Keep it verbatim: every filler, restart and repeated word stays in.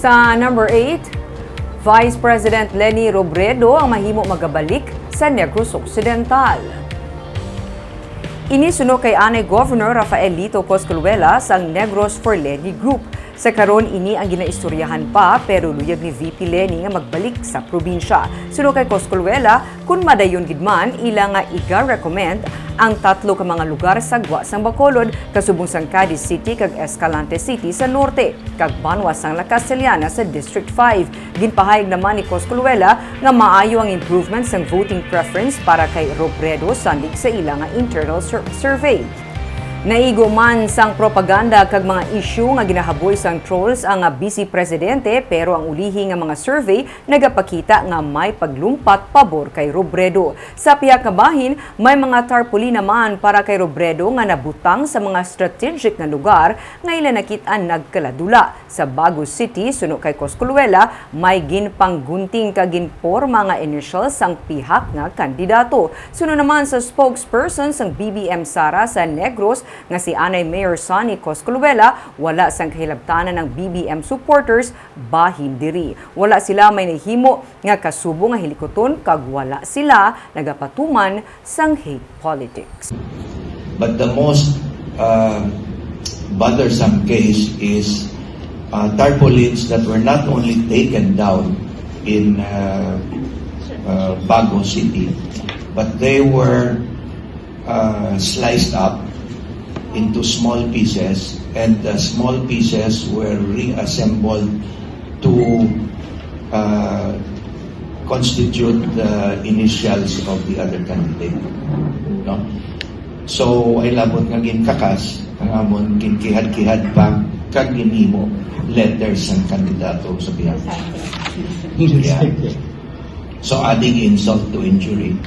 Sa number eight, Vice President Leni Robredo ang mahimo magabalik sa Negros Occidental. Ini suno kay anay Governor Rafael Lito Coscolluela sang Negros for Leni Group. Sa karon, ini ang ginaistoryahan pa, pero luyag ni V P Leni nga magbalik sa probinsya. Suno kay Coscolluela, kun madayon gid man, ila nga iga-recommend ang tatlo ka mga lugar sa gwa sang Bacolod, kasubong sang Cadiz City kag Escalante City sa norte, kag banwa sang La Castellana sa District five. Ginpahayag naman ni Coscolluela nga maayo ang improvement sang voting preference para kay Robredo sandig sa ila nga internal sur-, survey. Naigo man sang propaganda kag mga isyu nga ginahaboy sang trolls ang, ah, Vice Presidente, pero ang ulihi nga mga survey nagapakita nga may paglumpat pabor kay Robredo. Sa pihak nga bahin, may mga tarpaulin naman para kay Robredo nga nabutang sa mga strategic nga lugar nga ila nakit-an nagkaladula. Sa Bago City, suno kay Coscolluela, may ginpanggunting kag ginporma nga initials sang pihak nga kandidato. Suno naman sa spokesperson sang B B M Sara sa Negros nga si anay Mayor Sonny Coscolluela, wala sang kahilabtanan ang B B M supporters bahin diri. Wala sila may nahimo nga kasubo nga hilikuton kag wala sila nagapatuman sang hate politics. But the most uh, bothersome case is uh, tarpaulins that were not only taken down in uh, uh, Bago City, but they were uh, sliced up into small pieces, and the small pieces were reassembled to uh, constitute the initials of the other candidate. No? So, ay labot nga ginkakas, ang amon ginkihad-kihad pa, kag ginhimo letters sang kandidato sa biyahe. Yeah. So, adding insult to injury.